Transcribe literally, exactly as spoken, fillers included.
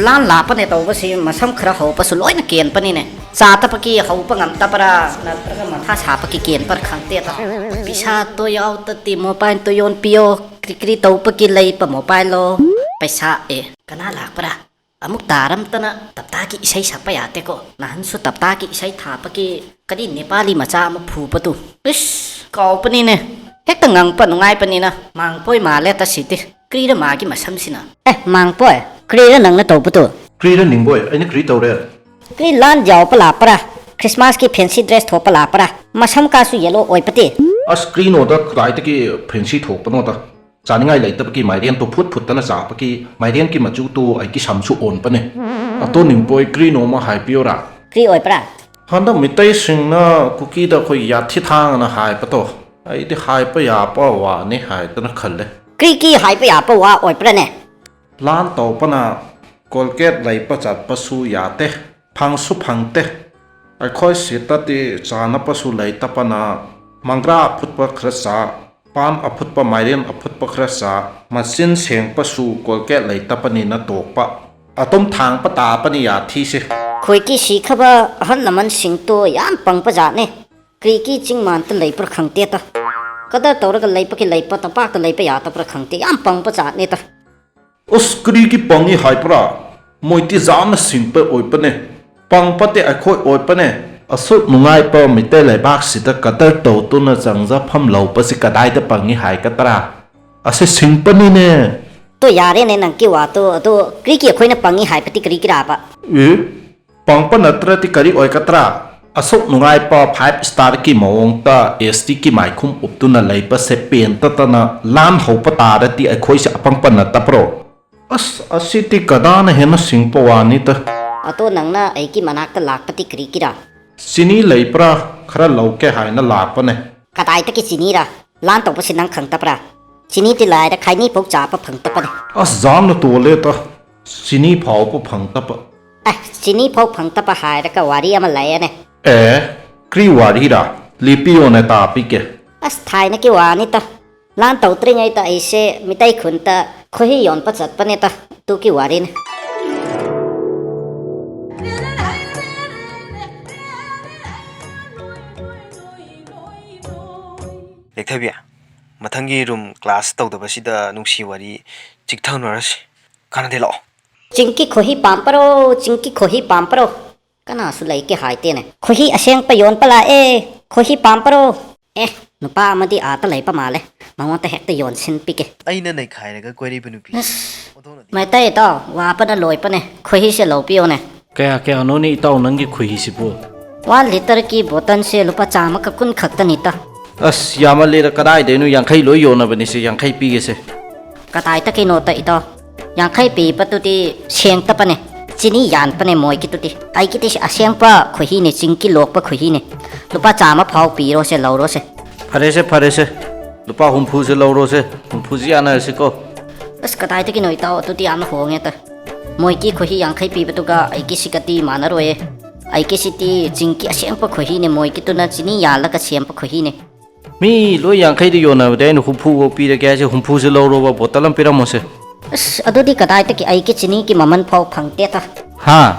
ꯂꯥꯟ ꯂꯥꯛꯄꯅꯦ ꯇꯧꯕꯁꯤ, ꯃꯁꯝ ꯈꯔ ꯍꯧꯕꯁꯨ ꯂꯣꯏꯅ ꯀꯦꯟꯕꯅꯤꯅꯦ꯫ ꯆꯥ ꯊꯛꯄꯒꯤ ꯍꯧꯕ ꯉꯝꯗꯕ꯭ꯔꯥ, ꯅꯠꯇ꯭ꯔꯒ ꯃꯊꯥ ꯁꯥꯕꯒꯤ ꯀꯦꯟꯕ꯭ꯔꯥ ꯈꯪꯗꯦꯗ꯫ ꯄꯩꯁꯥꯗꯣ ꯌꯥꯎꯗꯗꯤ ꯃꯣꯕꯥꯏꯜꯗꯣ ꯌꯣꯟꯄꯤꯌꯣ꯫ ꯀ꯭ꯔꯤ ꯀ꯭ꯔꯤ ꯇꯧꯕꯒꯤ ꯂꯩꯕ ꯃꯣꯕꯥꯏꯜꯂꯣ? ꯄꯩꯁꯥ, ꯑꯦ, ꯀꯅꯥ ꯂꯥꯛꯄ꯭ꯔꯥ? ꯑꯃꯨꯛ ꯇꯥꯔꯝꯇꯅ ꯇꯞꯇꯥꯒꯤ ꯏꯁꯩ ꯁꯛꯄ ꯌꯥꯗꯦꯀꯣ꯫ ꯅꯍꯥꯟꯁꯨ ꯇꯞꯇꯥꯒꯤ ꯏꯁꯩ ꯊꯥꯕꯒꯤ ꯀꯔꯤ ꯅꯦꯄꯥꯂꯤ ꯃꯆꯥ ꯑꯃ ꯐꯨꯕꯗꯨ, ꯏꯁ, ꯀꯥꯎꯕꯅꯤꯅꯦ꯫ ꯍꯦꯛꯇ ꯉꯪꯄ ꯅꯨꯡꯉꯥꯏꯕꯅꯤꯅ꯫ ꯃꯥꯡꯄꯣꯏ ꯃꯥꯜꯂꯦ ꯇꯁꯤꯗꯤ꯫ ꯀ꯭ꯔꯤꯔ ꯃꯥꯒꯤ ꯃꯁꯝꯁꯤꯅ? ꯑꯦ, ꯃꯥꯡꯄꯣꯏ, ꯀ꯭ꯔꯤꯔ ꯅꯪꯅ ꯇꯧꯕꯗꯨ? ꯀ꯭ꯔꯤꯔ ꯅꯤꯡꯕꯣꯏ, ꯑꯩꯅ ꯀ꯭ꯔꯤ ꯇꯧꯔꯦ? ꯀ꯭ꯔꯤ ꯂꯥꯟ ꯌꯥꯎꯕ ꯂꯥꯛꯄ꯭ꯔꯥ? ꯈ꯭ꯔꯤꯁꯃꯥꯁꯀꯤ ꯐꯦꯟꯁꯤ ꯗ꯭ꯔꯦꯁ ꯊꯣꯛꯄ ꯂꯥꯛꯄ꯭ꯔꯥ? ꯃꯁꯝ ꯀꯥꯁꯨ ꯌꯦꯂꯣ ꯑꯣꯏꯕꯗꯤ? ꯑꯁ, ꯀ꯭ꯔꯤꯅꯣꯗ, ꯀꯗꯥꯏꯗꯒꯤ ꯐꯦꯟꯁꯤ ꯊꯣꯛꯄꯅꯣꯗ? ꯆꯥꯅꯤꯡꯉꯥꯏ ꯂꯩꯇꯕꯒꯤ ꯃꯥꯏꯔꯦꯟꯗꯣ ꯐꯨꯠ ꯐꯨꯠꯇꯅ ꯆꯥꯕꯒꯤ ꯃꯥꯏꯔꯦꯟꯒꯤ ꯃꯆꯨꯗꯣ ꯑꯩꯒꯤ ꯁꯝꯁꯨ ꯑꯣꯟꯕꯅꯦ꯫ ꯑꯇꯣ ꯅꯤꯡꯄꯣꯏ, ꯀ꯭ꯔꯤꯅꯣ ꯑꯃ ꯍꯥꯏꯕꯤꯌꯣꯔꯥ? ꯀ꯭ꯔꯤ ꯑꯣꯏꯕ꯭ꯔꯥ? ꯍꯟꯗꯛ ꯃꯤꯇꯩꯁꯤꯡꯅ ꯀꯨꯀꯤꯗ ꯑꯩꯈꯣꯏ ꯌꯥꯊꯤ ꯊꯥꯡꯅ ꯍꯥꯏꯕꯗꯣ, ꯑꯩꯗꯤ ꯍꯥꯏꯕ ꯌꯥꯕ ꯋꯥꯅꯤ ꯍꯥꯏꯗꯅ ꯈꯜꯂꯦ꯫ ꯀ꯭ꯔꯤ ꯀꯤ ꯍꯥꯏꯕ ꯌꯥꯕ ꯋꯥ ꯑꯣꯏꯕ꯭ꯔꯥꯅꯦ? ꯂꯥꯟ ꯇꯧꯕꯅ ꯀꯣꯜꯒꯦꯠ ꯂꯩꯕ ꯆꯠꯄꯁꯨ ꯌꯥꯗꯦ, ꯐꯪꯁꯨ ꯐꯪꯗꯦ꯫ ꯑꯩꯈꯣꯏ ꯁꯤꯗꯗꯤ ꯆꯥꯅꯕꯁꯨ ꯂꯩꯇꯕꯅ ꯃꯪꯒ꯭ꯔꯥ ꯑꯐꯨꯠꯄ ꯈꯔ ꯆꯥ, ꯄꯥꯟ ꯑꯐꯨꯠꯄ, ꯃꯥꯏꯔꯦꯟ ꯑꯐꯨꯠꯄ ꯈꯔ ꯆꯥ, ꯃꯆꯤꯟ ꯁꯦꯡꯕꯁꯨ ꯀꯣꯜꯒꯦꯠ ꯂꯩꯇꯕꯅꯤꯅ ꯇꯣꯛꯄ꯫ ꯑꯗꯨꯝ ꯊꯥꯡꯕ ꯇꯥꯕꯅꯤ ꯌꯥꯊꯤꯁꯦ꯫ ꯑꯩꯈꯣꯏꯒꯤ ꯁꯤꯈ꯭ꯔꯕ ꯑꯍꯜ ꯂꯃꯟꯁꯤꯡꯗꯣ ꯌꯥꯝ ꯄꯪꯕ ꯖꯥꯠꯅꯦ꯫ ꯀ꯭ꯔꯤꯒꯤ ꯆꯤꯡ ꯃꯥꯟꯇ ꯂꯩꯕ꯭ꯔꯥ ꯈꯪꯗꯦꯗ꯫ ꯀꯗꯔ ꯇꯧꯔꯒ ꯂꯩꯕꯒꯤ ꯂꯩꯕ, ꯇꯝꯄꯥꯛꯇ ꯂꯩꯕ ꯌꯥꯗꯕ꯭ꯔꯥ ꯈꯪꯗꯦ, ꯌꯥꯝ ꯄꯪꯕ ꯖꯥꯠꯅꯦꯗ꯫ ꯑꯁ, ꯀꯔꯤꯒꯤ ꯄꯪꯉꯤ ꯍꯥꯏꯕ꯭ꯔꯥ? ꯃꯣꯏꯗꯤ ꯌꯥꯝꯅ ꯁꯤꯡꯕ ꯑꯣꯏꯕꯅꯦ꯫ ꯄꯪꯕꯗꯤ ꯑꯩꯈꯣꯏ ꯑꯣꯏꯕꯅꯦ꯫ ꯑꯁꯨꯛ ꯅꯨꯡꯉꯥꯏꯕ ꯃꯤꯇꯩ ꯂꯩꯕꯥꯛꯁꯤꯗ ꯀꯗꯔ ꯇꯧꯗꯨꯅ ꯆꯪꯖꯐꯝ ꯂꯧꯕꯁꯤ ꯀꯗꯥꯏꯗ ꯄꯪꯉꯤ ꯍꯥꯏꯒꯗ꯭ꯔꯥ? ꯑꯁꯤ ꯁꯤꯡꯕꯅꯤꯅꯦ꯫ ꯇꯣ, ꯌꯥꯔꯦꯅꯦ ꯅꯪꯒꯤ ꯋꯥꯗꯣ꯫ ꯑꯗꯣ ꯀ꯭ꯔꯤꯒꯤ ꯑꯩꯈꯣꯏꯅ ꯄꯪꯉꯤ ꯍꯥꯏꯕꯗꯤ ꯀꯔꯤꯒꯤꯔꯥꯕ? ꯑꯦ? ꯄꯪꯕ ꯅꯠꯇ꯭ꯔꯗꯤ ꯀꯔꯤ ꯑꯣꯏꯒꯗ꯭ꯔꯥ? ꯑꯁꯨꯛ ꯅꯨꯡꯉꯥꯏꯕ five starꯒꯤ ꯃꯑꯣꯡꯗ STꯒꯤ ꯃꯥꯏꯈꯨꯝ ꯎꯞꯇꯨꯅ ꯂꯩꯕꯁꯦ ꯄꯦꯟꯇꯗꯅ ꯂꯥꯟ ꯍꯧꯕ ꯇꯥꯔꯗꯤ ꯑꯩꯈꯣꯏꯁꯦ ꯑꯄꯪꯕ ꯅꯠꯇꯕ꯭ꯔꯣ? ꯑꯁ, ꯑꯁꯤꯗꯤ ꯀꯗꯥꯅ ꯍꯦꯟꯅ ꯁꯤꯡꯕ ꯋꯥꯅꯤꯗ꯫ ꯑꯗꯣ ꯅꯪꯅ ꯑꯩꯒꯤ ꯃꯅꯥꯛꯇ ꯂꯥꯛꯄꯗꯤ ꯀꯔꯤꯒꯤꯔꯥ? ꯆꯤꯅꯤ ꯂꯩꯕ꯭ꯔꯥ? ꯈꯔ ꯂꯧꯒꯦ ꯍꯥꯏꯅ ꯂꯥꯛꯄꯅꯦ꯫ ꯀꯗꯥꯏꯗꯒꯤ ꯆꯤꯅꯤꯔꯥ? ꯂꯥꯟ ꯇꯧꯕꯁꯤ ꯅꯪ ꯈꯪꯗꯕ꯭ꯔꯥ? ꯆꯤꯅꯤꯗꯤ ꯂꯥꯏꯔ ꯈꯩꯅꯤ ꯐꯥꯎ ꯆꯥꯕ ꯐꯪꯗꯕꯅꯦ꯫ ꯑꯁ, ꯌꯥꯝꯅ ꯇꯣꯜꯂꯦꯗ꯫ ꯆꯤꯅꯤ ꯐꯥꯎꯕ ꯐꯪꯗꯕ꯫ ꯑꯦ, ꯆꯤꯅꯤ ꯐꯥꯎ ꯐꯪꯗꯕ ꯍꯥꯏꯔꯒ ꯋꯥꯔꯤ ꯑꯃ ꯂꯩꯌꯦꯅꯦ꯫ ꯑꯦ, ꯀ꯭ꯔꯤ ꯋꯥꯔꯤꯔꯥ? ꯂꯤꯄꯤꯌꯣꯅꯦ, ꯇꯥꯕꯤꯒꯦ꯫ ꯑꯁ, ꯊꯥꯏꯅꯒꯤ ꯋꯥꯅꯤꯗ꯫ ꯂꯥꯟ ꯇꯧꯗ꯭ꯔꯤꯉꯩꯗ ꯑꯩꯁꯦ ꯃꯤꯇꯩ ꯈꯨꯟꯗ ꯈꯣꯏꯍꯤ ꯌꯣꯟꯕ ꯆꯠꯄꯅꯦꯗ꯫ ꯑꯗꯨꯒꯤ ꯋꯥꯔꯤꯅꯤ꯫ ꯌꯥꯏꯐꯕꯤ, ꯃꯊꯪꯒꯤ ꯔꯨꯝ ꯀ꯭ꯂꯥꯁ ꯇꯧꯗꯕꯁꯤꯗ ꯅꯨꯡꯁꯤ ꯋꯥꯔꯤ ꯆꯤꯛꯊꯅꯔꯁꯤ꯫ ꯀꯥꯟꯅꯗꯦ, ꯂꯥꯛꯑꯣ꯫ ꯆꯤꯡꯀꯤ ꯈꯣꯏꯍꯤ ꯄꯥꯝꯄꯔꯣ, ꯆꯤꯡꯀꯤ ꯈꯣꯏꯍꯤ ꯄꯥꯝꯄꯔꯣ? ꯀꯅꯥꯁꯨ ꯂꯩꯀꯦ ꯍꯥꯏꯇꯦꯅꯦ꯫ ꯈꯣꯏꯍꯤ ꯑꯁꯦꯡꯄ ꯌꯣꯟꯄ ꯂꯥꯛꯑꯦ, ꯈꯣꯏꯍꯤ ꯄꯥꯝꯄꯔꯣ? ꯑꯦ, ꯅꯨꯄꯥ ꯑꯃꯗꯤ ꯑꯥꯗ ꯂꯩꯕ ꯃꯥꯜꯂꯦ, ꯃꯉꯣꯟꯗ ꯍꯦꯛꯇ ꯌꯣꯟꯁꯤꯟꯄꯤꯒꯦ꯫ ꯑꯩꯅ ꯅꯩꯈꯥꯏꯔꯒ ꯀꯣꯏꯔꯤꯕ ꯅꯨꯄꯤ꯫ ꯑꯁ, ꯑꯣꯟꯊꯣꯛꯅꯗꯤ ꯃꯩꯇꯩ ꯏꯇꯥꯎ, ꯋꯥꯄꯅ ꯂꯣꯏꯄꯅꯦ, ꯈꯣꯏꯍꯤꯁꯦ ꯂꯧꯕꯤꯌꯣꯅꯦ꯫ ꯀꯌꯥ ꯀꯌꯥꯅꯣꯅꯦ ꯏꯇꯥꯎ ꯅꯪꯒꯤ ꯈꯣꯏꯍꯤꯁꯤꯕꯨ? ꯋꯥꯟ ꯂꯤꯇꯔꯒꯤ ꯕꯣꯇꯜꯁꯦ ꯂꯨꯄꯥ ꯆꯥꯝꯃꯒ ꯀꯨꯟ ꯈꯛꯇꯅꯤꯇ꯫ ꯑꯁ, ꯌꯥꯝꯃꯜꯂꯦꯗ, ꯀꯗꯥꯏꯗꯩꯅꯣ? ꯌꯥꯡꯈꯩ ꯂꯣꯏ ꯌꯣꯟꯅꯕꯅꯤꯁꯦ, ꯌꯥꯡꯈꯩ ꯄꯤꯒꯦꯁꯦ꯫ ꯀꯗꯥꯏꯗ ꯀꯩꯅꯣꯇ ꯏꯇꯥꯎ, ꯌꯥꯡꯈꯩ ꯄꯤꯕꯗꯨꯗꯤ ꯁꯦꯡꯇꯄꯅꯦ, ꯆꯤꯅꯤ ꯌꯥꯟꯄꯅꯦ ꯃꯣꯏꯒꯤꯗꯨꯗꯤ꯫ ꯑꯩꯒꯤꯗꯤ ꯑꯁꯦꯡꯕ ꯈꯣꯏꯍꯤꯅꯦ, ꯆꯤꯡꯀꯤ ꯂꯣꯛꯄ ꯈꯣꯏꯍꯤꯅꯦ꯫ ꯂꯨꯄꯥ ꯆꯥꯝꯃ ꯐꯥꯎ ꯄꯤꯔꯣꯁꯦ, ꯂꯧꯔꯣꯁꯦ꯫ ꯐꯔꯦꯁꯦ, ꯐꯔꯦꯁꯦ, ꯂꯨꯄꯥ ꯍꯨꯝꯐꯨꯁꯦ ꯂꯧꯔꯣꯁꯦ, ꯍꯨꯝꯐꯨꯁꯦ ꯌꯥꯅꯔꯁꯤꯀꯣ꯫ ꯑꯁ, ꯀꯗꯥꯏꯗꯒꯤꯅꯣ ꯏꯇꯥꯎ, ꯑꯗꯨꯗꯤ ꯌꯥꯝꯅ ꯍꯣꯡꯉꯦꯇ꯫ ꯃꯣꯏꯒꯤ ꯈꯣꯏꯍꯤ ꯌꯥꯡꯈꯩ ꯄꯤꯕꯗꯨꯒ ꯑꯩꯒꯤꯁꯤꯒꯗꯤ ꯃꯥꯟꯅꯔꯣꯏꯌꯦ꯫ ꯑꯩꯒꯤꯁꯤꯗꯤ ꯆꯤꯡꯀꯤ ꯑꯁꯦꯡꯕ ꯈꯣꯏꯍꯤꯅꯦ, ꯃꯣꯏꯒꯤꯗꯨꯅ ꯆꯤꯅꯤ ꯌꯥꯜꯂꯒ ꯁꯦꯝꯕ ꯈꯣꯏꯍꯤꯅꯦ꯫ ꯃꯤ ꯂꯣꯏ ꯌꯥꯡꯈꯩꯗ ꯌꯣꯟꯅꯕꯗꯤ ꯑꯩꯅ ꯍꯨꯝꯐꯨ ꯐꯥꯎ ꯄꯤꯔꯒꯦ ꯍꯥꯏꯁꯦ, ꯍꯨꯝꯐꯨꯁꯦ ꯂꯧꯔꯣꯕ, ꯕꯣꯇꯜ ꯑꯃ ꯄꯤꯔꯝꯃꯣꯁꯦ꯫ ꯑꯁ, ꯑꯗꯨꯗꯤ ꯀꯗꯥꯏꯗꯒꯤ ꯑꯩꯒꯤ ꯆꯤꯅꯤꯒꯤ ꯃꯃꯜ ꯐꯥꯎ ꯐꯪꯗꯦꯇ꯫ ꯍꯥ?